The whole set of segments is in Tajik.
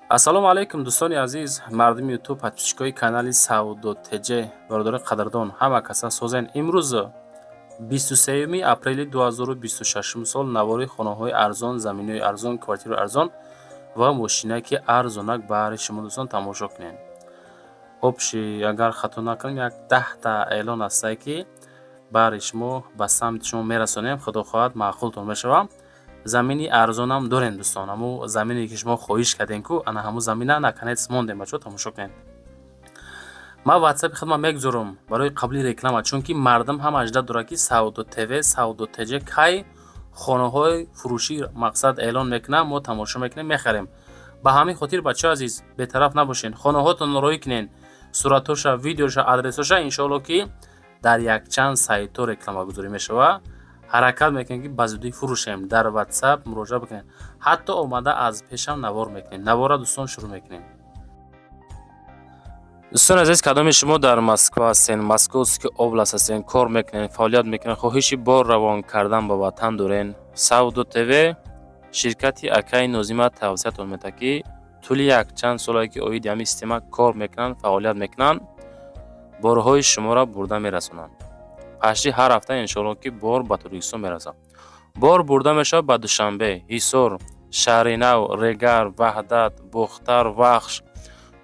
Ассалому алайкум, дӯстони азиз, мардуми Ютуб, подписчикои канали Савдо ТЖ, бародарони қадрдон, ҳама каса созен. Имрӯз 23 апрели 2026 сол навори хонаҳои арзон, заминҳои арзон, квартираи арзон ва мошинаки арзонак баҳри шумо, дӯстон, тамошо кунед. Общий, агар хато накунем, як 10-та эълон ҳастае, ки баҳри шумо ба самти шумо мерасонем. Худо хоҳад, маъқултон мешавад. Замини арзонам дорем, дӯстон. Ҳамун замине, ки шумо хоҳиш кардем ку, ана ҳамун замина наконец мондем. Бачаҳо, тамошо кунед. Ман ватсапи худман мегузорам барои қабули реклама, чунки мардум ҳама ажда дорад, ки Савдо ТВ, Савдо ТЖ кай хонаҳои фурӯшӣ, мақсад, эълон мекунам, мо тамошо мекунем, мехарем. Ба ҳамин хотир, бачаҳо азиз, бетараф набошед, хонаҳотонро роҳӣ кунед, суратҳоша, видеоша, адресҳоша. Иншоалло, ки дар якчанд сайтҳо рекламагузорӣ мешавад. Ҳаракат мекунем, ки ба зудӣ фурӯшем. Дар ватсап муроҷиат бикунед, ҳатто омада аз пешам навор мекунем. Навора, дӯстон, шурӯъ мекунем. Дӯстони азиз, кадоми шумо дар Москва ҳастен, Московский область ҳастен, кор мекунед, фаъолият мекунед, хоҳиши бор равон кардан ба ватан дорен, Савдо ТВ, ширкати акаи Нозима тавсиятон медиҳад, ки тӯли якчанд солае, ки оиди ҳамин система кор мекунанд, фаъолият мекунанд, борҳои шуморо бурда мерасонанд. Пашти ҳар ҳафта, иншоалло, ки бор ба Тоҷикистон мерасад. Бор бурда мешавад ба Душанбе, Ҳисор, Шаҳринав, Регар, Ваҳдат, Бохтар, Вахш,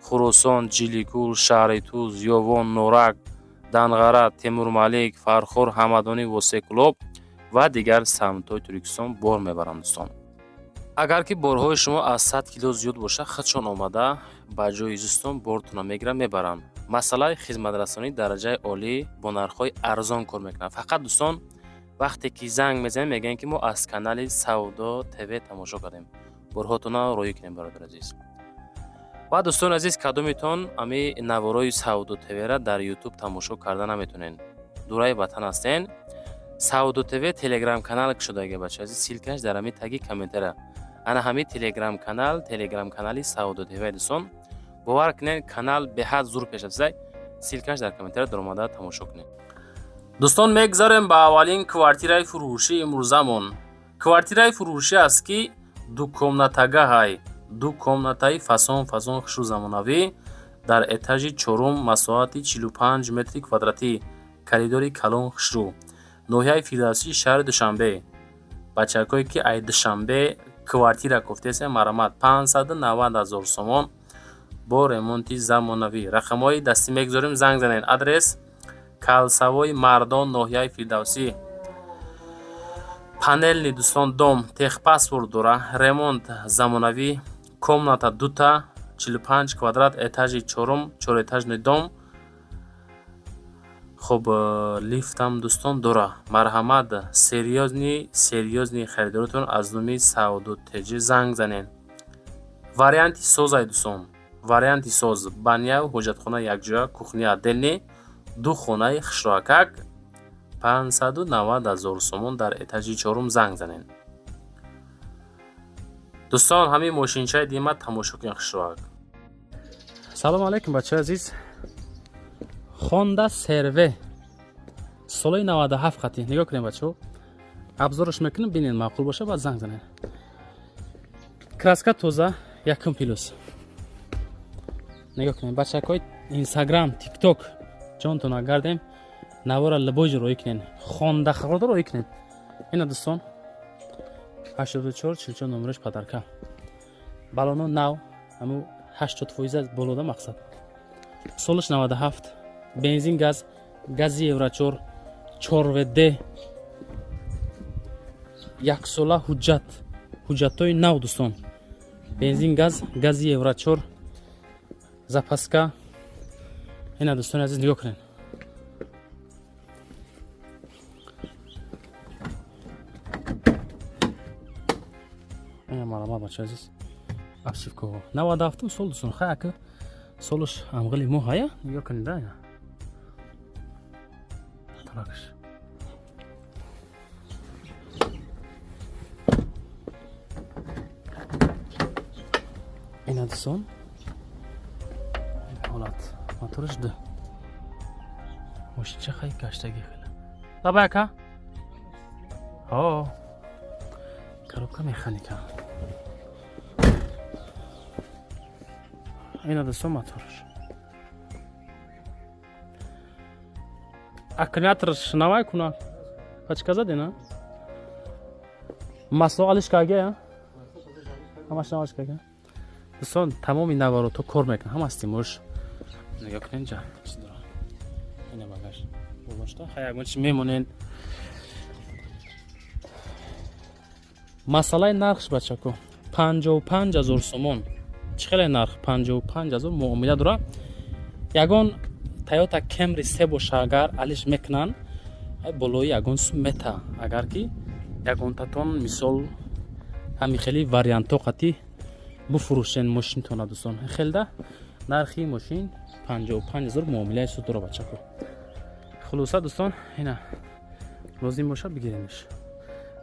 Хуросон, Ҷиликул, шаҳри Туз, Ёвон, Норак, Данғара, Темурмалик, Фархор, Ҳамадонӣ, Восекулоб ва дигар самтҳои Тоҷикистон бор мебаранд, дӯстон. Агар ки борҳои шумо аз 100 кило зиёд бошад, худшон омада ба ҷои зистон бортонро мегиранд, мебаранд. Масъалаи хизматрасонии дараҷаи олӣ, бо нархҳои арзон кор мекунанд. Фақат, дӯстон, вақте ки занг мезанем, мегӯем, ки мо аз канали Савдо ТВ тамошо кардем, борҳотонро роҳӣ кунем, бародари азиз. Ва, дӯстони азиз, кадомитон ами наворои Савдо ТВра дар Ютуб тамошо карда наметонед, дураи ватан ҳастен, Савдо ТВ телеграм канал кушодаги, бача азиз. Ссылкаш дар ҳами таги комментария. Ана ҳами телеграм канал, телеграм канали Савдо ТВ. Дӯстон, бовар кунед, канал беҳад зур пеш рафтааст. Ссылкаш дар комментария, даромада тамошо кунед. Дӯстон, мегзарем ба аввалин квартираи фурӯшии имрӯзамон. Квартираи фурӯшӣ аст, ки дукомнатагаҳай, ду комнатаи фасон фасон, хушрӯ, замонавӣ, дар этажи чорум, масоҳати 45 метри квадратӣ, коридори калон, хушрӯ, ноҳияи Фирдавсии шаҳри Душанбе. Бачакое, ки ай Душанбе квартира кофтесем, марҳамат, 590 000 сомон бо ремонти замонавӣ. Рақамҳои дастӣ мегузорем, занг занед. Адрес: Калсавои Мардон, ноҳияи Фирдавсӣ. Панельный, дӯстон, дом, техпаспорт дора, ремонт замонавӣ, комната дута, 45 квадрат, этажи чорум, чорэтажный дом. Хуб, лифтам, дӯстон, дора. Марҳамат, серьёзный, серьёзный харидоротон аз номи Савдо ТЖ занг занед. Варианти созай, дӯстон, варианти соз: баняу ҳоҷатхона якҷоя, кухня отдельный, ду хонаи хушроакак, 590 000 сомон, дар этажи чорум. Занг занед, дӯстон. Ҳамин мошинчаи дима тамошо кунед, хушроак. Салому алайкум, бачаи азиз. Хонда СРВ солои 97 хати. Нигоҳ кунед, бачаҳо, обзорш мекунем, бинед, маъқул боша, баъд занг занед. Краска тоза, якум плюс. Нигоҳ кунед, бачакҳои Инстаграм, Тикток, ҷонтона гардем, навора любой ҷо роҳӣ кунед, хонда хӯрда роҳӣ кунед. Ина, дӯстон, 84 44 номераш, подарка, балоно нав, ҳаму 80% болода. Мақсад, солаш 97, бензин, газ, гази евро 4, 4 ВД, яксола ҳуҷҷат, ҳуҷҷатҳои нав, дӯстон, бензин, газ, гази евро 4, запаска. Ина, дӯстони азиз, нигоҳ кунед. Ина, марҳамат, бача азиз, обшивкаҳо 97-ум сол, дӯстон. Хай, ака, солаш амғили мо ҳая. Нигоҳ кунед, да, ина таракш. Ина, дӯстон, ҳолат мотораш ду, мошинча хай гаштагӣ хеле. Лабай, ака, о, коробка механика. Ина, дӯстон, моторш, аккумуляторш навай куна, пачка задена, масло алиш карга, ҳамаш наваш карга. Дӯстон, тамоми наворото кор мекунад, ҳама стимуш. Нигоҳ кунед, ҷа чи дора. Ина багаж болошта, хай, ягон чи мемонед. Масъалаи нархш, бачако, 55 000 сомон. Чӣ хеле нарх? 55 000, муомила дора. Ягон Тойота Кемри се боша, агар алиш мекунанд, болои ягон сум мета. Агар ки ягонтатон, мисол, ҳами хели вариантҳо қатӣ буфурӯшен мошинтона, дӯстон, хелда нархи мошин 55 000, муомилаи суд дора, бачако. Хулоса, дӯстон, ина лозим боша, бигиренш.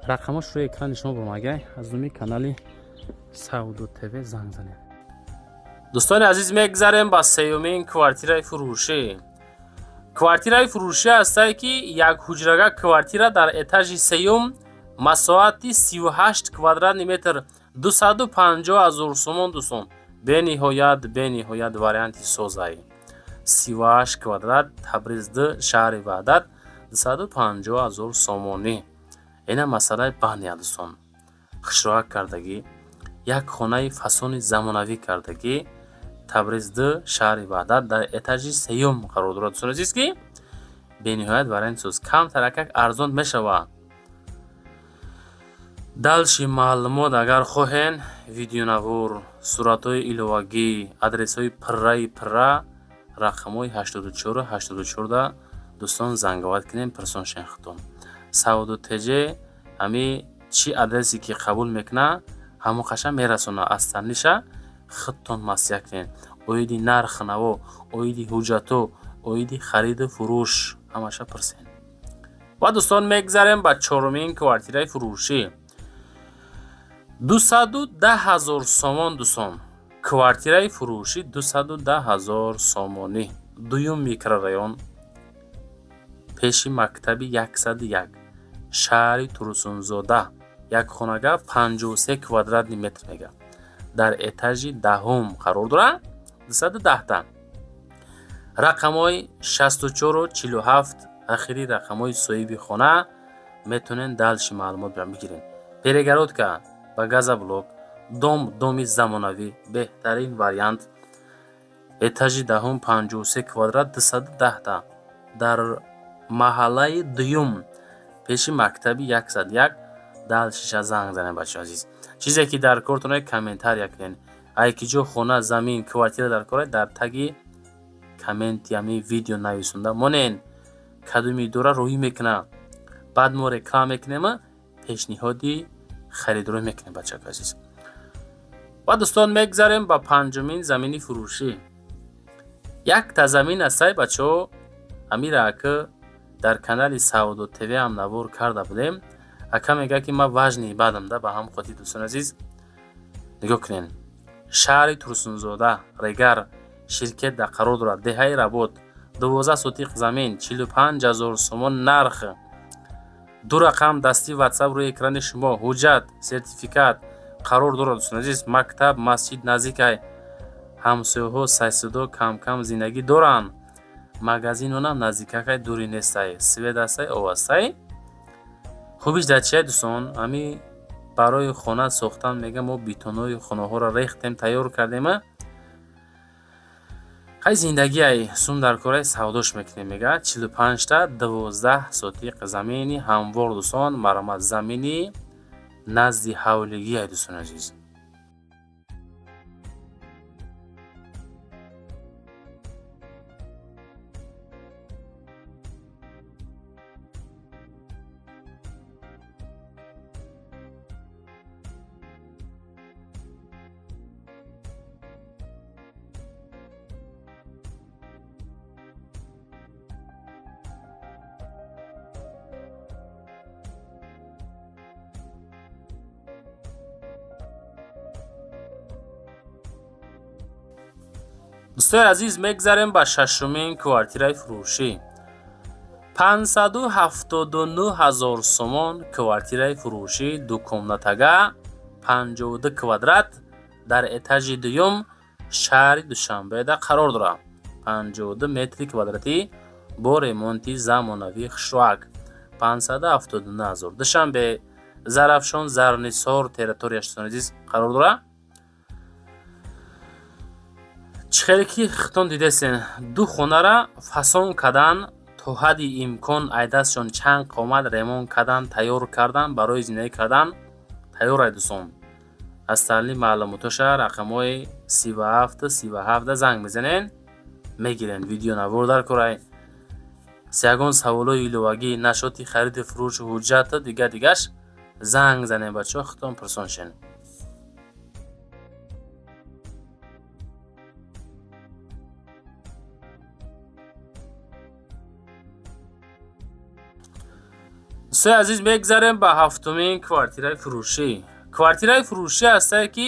Рақамош рӯи экрани шумо бомагай. Аз номи канали Савдо ТВ занг занед. Дӯстони азиз, мегзарем ба сеюмин квартираи фурӯшӣ. Квартираи фурӯшӣ ҳастае, ки як ҳуҷрага квартира дар этажи сеюм, масоҳати 38 квадратный метр, 250 000 сомон. Дӯстон, бениҳоят, бениҳоят варианти созаи 38 квадрат, Табриз д, шаҳри Ваҳдат, 250 000 сомонӣ. Ина масъалаи баня, дӯстон, хушроҳак кардагӣ, як хонаи фасони замонавӣ кардагӣ. Табриз д, шаҳри Ваҳдат, дар этажи сеюм қарор дорад, дӯстони азиз, ки бениҳоят варианти соз, камтаракак арзон мешавад. Дальше маълумот агар хоҳен, видеонавор, суратҳои иловагӣ, адресҳои пурраи пурра, рақамҳои 84 84-да, дӯстон, занговат кунем, пурсон шен худтон. Савдо ТЖ ҳами чӣ адресе ки қабул мекунад, ҳамон қаша мерасонад. Астаниша худтон маслиҳат кунед оиди нарх наво, оиди ҳуҷҷатҳо, оиди хариду фурӯш, ҳамаша пурсен. Ва, дӯстон, мегзарем ба чорумин квартираи фурӯшӣ, 210 000 сомон. Дӯстон, квартираи фурӯшӣ 210 000 сомонӣ, дуюм микрорайон, пеши мактаби 101, шаҳри Турсунзода, як хонага, 53 квадратный метр мега, дар этажи даҳум қарор дорад. 210-та, рақамҳои 64 47 ахири рақамҳои соҳиби хона. Метавонед дальше маълумот бигиред. Перегородка ба газоблок, дом, доми замонавӣ, беҳтарин вариант, этажи даҳум, 53 квадрат, 210-та, дар маҳаллаи дуюм, пеши мактаби 101. Дальше ша занг занед, бачаҳо азиз. Чизе ки дар кортон, комментария кунед. Ай ки ҷо хона, замин, квартира дар кора, дар таги комменти ҳамин видео нависонда монен. Кадоми идора роҳӣ мекунад, баъд мо реклама мекунем, пешниҳоди харидорӣ мекунем, бачаҳои азиз. Ва, дӯстон, мегзарем ба панҷумин замини фурӯшӣ. Якта замин ҳастай, бачаҳо. Ҳамира ака дар канали Савдо ТВ ҳам навор карда будем. Ака мегӯяд, ки ман важный бадам да, ба ҳам хотир, дӯстони азиз, нигоҳ кунед. Шаҳри Турсунзода, Регар ширкат дар қарор дорад, деҳаи Работ, 12 сотиқ замин, 45 000 сомон нарх. Ду рақам дастӣ ватсап рӯи экрани шумо, ҳуҷҷат, сертификат қарор дорад. Дӯстони азиз, мактаб, масҷид наздикай, ҳамсояҳо сайсадо, камкам зиндагӣ доранд, магазинонам наздикакай, дури нестай, свет ҳастай, об ҳастай. Хубиш дар чия, дӯстон? Ҳами барои хона сохтан, мега, мо бетонҳои хонаҳоро рехтем, тайёр кардема. Хай, зиндагиай, сум дар корай, савдош мекунем, мега. 45-та, 12 сотиқ замини ҳамвор, дӯстон, марҳамат, замини назди ҳавлигиай, дӯстони азиз. Дӯстони азиз, мегзарем ба шашумин квартираи фурӯшӣ, 579 000 сомон. Квартираи фурӯшӣ, дукомнатага, 52 квадрат, дар этажи дуюм. Шаҳри Душанбеда қарор дорад. 52 метри квадратӣ бо ремонти замонавии хушроак. 579 ҳазор. Душанбе, Зарафшон, Зарнисор территорияш, дӯстони азиз, қарор дорад. Чӣ хеле ки хитон дидесен, ду хонара фасон кардан, то ҳадди имкон айдастшон чанд қомат ремонт кардан, тайёр кардан, барои зиндагӣ кардан тайёр ай, дӯстон. Аз таълим маълумотоша рақамҳои 37 37 занг мезанен, мегирен. Видеонавор дар корай. Ягон саволои иловагӣ, нашоти хариду фурӯшу ҳуҷҷату дига дигаш, занг занем, бачаҳо, хитон пурсон шен. Дӯстои азиз, мегзарем ба ҳафтумин квартираи фурӯшӣ. Квартираи фурӯшӣ ҳастае, ки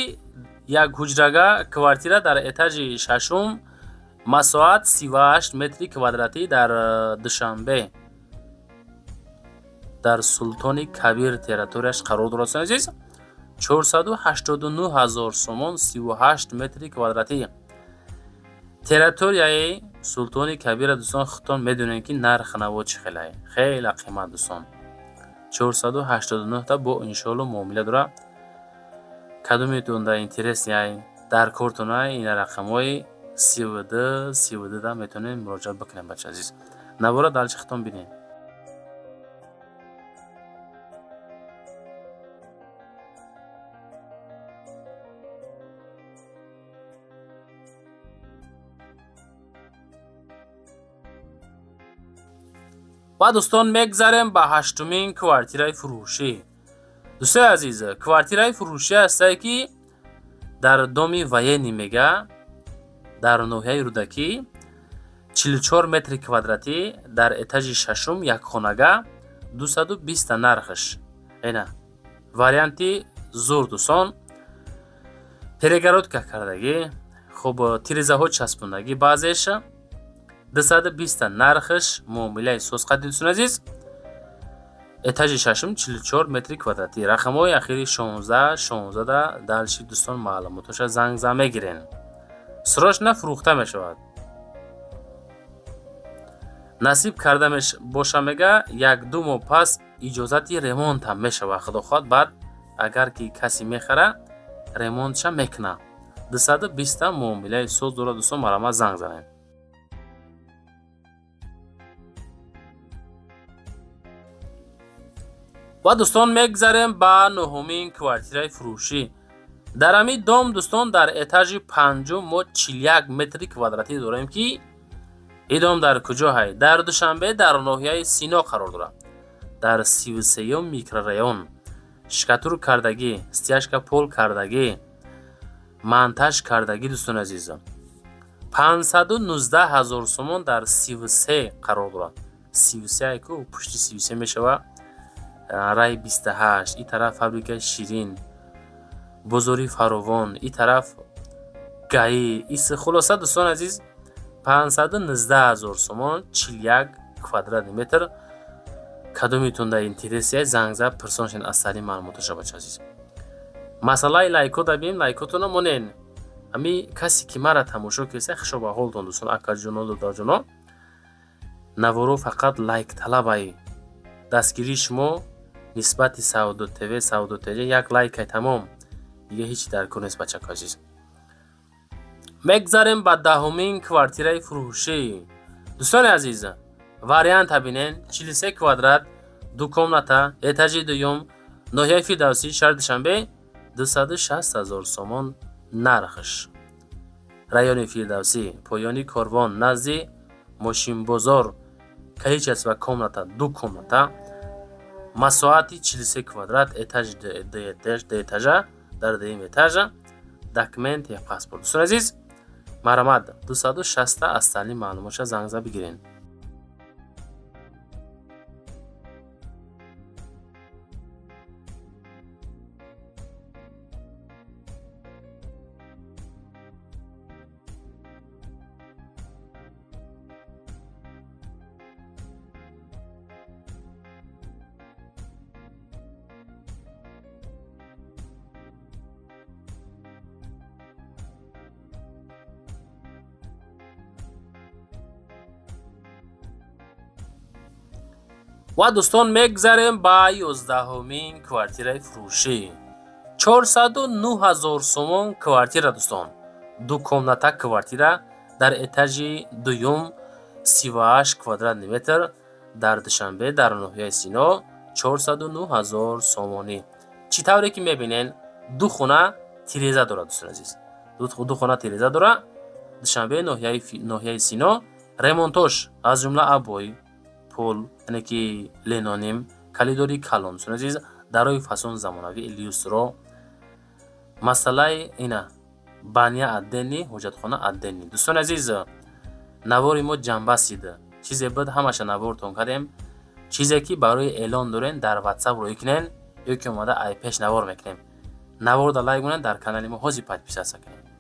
як ҳуҷрага квартира дар этажи шашум, масоҳат 38 метри квадратӣ, дар Душанбе, дар Султони Кабир территорияш қарор дорад. Дӯстони азиз, 489 ҳазор сомон, 38 метри квадратӣ. Территорияи Султони Кабира, дӯстон, худтон медонед, ки нархи наво чӣ хелае, хеле қимат, дӯстон. 489 та бо иншоалло муомила дорад. Кадометон дар интересный, дар кортонай, ина рақамҳои 32 32 да метавонед муроҷиат бикунед, бача азиз. Навора дальше хитон бинед. Ва, дӯстон, мегзарем ба ҳаштумин квартираи фурӯшӣ. Дӯстои азиз, квартираи фурӯшӣ ҳастае, ки дар доми военный мега, дар ноҳияи Рӯдакӣ, 44 метри квадратӣ, дар этажи шашум, якхонага, 220 нархш. Ина варианти зур, дӯстон. Перегородка кардагӣ, хуб, тирезаҳо часпондагӣ баъзеш. 220 нархш, муомилаи соз қадди, дӯстони азиз. Этажи шашум, 44 метри квадратӣ. Рақамҳои ахири 16 16 да дальше, дӯстон, маълумотоша занг зан мегирен. Срочно фурӯхта мешавад. Насиб карда боша, мега, як-ду моҳ пас иҷозати ремонтам мешавад, худо хоҳад. Баъд агар ки касе мехара, ремонтша мекунад. 220 муомилаи соз дорад, дӯстон, марҳамат, занг занед. Ва, дӯстон, мегзарем ба нуҳумин квартираи фурӯшӣ. Дар ҳамин дом, дӯстон, дар этажи панҷум мо 41 метри квадратӣ дорем, ки ин дом дар куҷо ҳай? Дар Душанбе, дар ноҳияи Сино қарор дорад, дар 33-юм микрорайон. Штукатур кардагӣ, стяжка пол кардагӣ, монтаж кардагӣ, дӯстони азиз. 519 ҳазор сомон, дар 33 қарор дорад. 33 айку пушти 33 мешавад, рай 28, ин тараф фабрикаи ширин, бозори Фаровон, ин тараф ГАИ. Хулоса, дӯстони азиз, 519 ҳазор сомон, 41 квадратный метр. Кадометон дар интересия, занг зад, пурсон шен аз сари маълумоташа, бача азиз. Масъалаи лайко дабием, лайкотона монен. Ами касе ки мара тамошо кеса, хушо ба ҳолтон, дӯстон, акаҷоно, додарҷоно. Наворо фақат лайкталабай. Дастгирии шумо нисбати Савдо ТВ, Савдо ТЖ як лайкай, тамом, дига ҳеҷ дар кор нест, бачако азиз. Мегзарем ба даҳумин квартираи фурӯшӣ. Дӯстони азиз, варианта бинен: 43 квадрат, ду комната, этажи дуюм, ноҳияи Фирдавсӣ, шаҳри Душанбе, 260 ҳазор сомон нархш. Райони Фирдавсӣ, поёни Корвон, назди мошинбозор. Количество комната ду комната, масоҳати 43 квадрат, этаж ду этажа, дар дуюм этажа, документ, паспорт. Дӯстони азиз, марҳамат, 260, аз таълим маълумотша занг зад бигирен. Ва, дӯстон, мегзарем ба 11-умин квартираи фурӯшӣ. 409 000 сомон квартира, дӯстон. Ду комната квартира дар этажи дуюм, 38 квадратный метр, дар Душанбе, дар ноҳияи Сино, 409 000 сомонӣ. Чӣ тавре ки мебинен, ду хона тиреза дорад, дӯстони азиз, ду хона тиреза дорад. Душанбе, ноҳияи Сино. Ремонтош аз ҷумла обои, пол, яъне ки линолеум, калидори калон, дӯстони азиз, дарои фасон замонавӣ, люстра. Масъалаи ина баня отдельный, ҳоҷатхона отдельный. Дӯстони азиз, навори мо ҷамъбастид. Чизе буд, ҳамаша навортон кардем. Чизе ки барои эълон дорен, дар Ватсап рӯй кунен ё ки омада ай пеш навор мекунем. Наворда лайк монед, дар канали мо ҳозир подписаться кунед.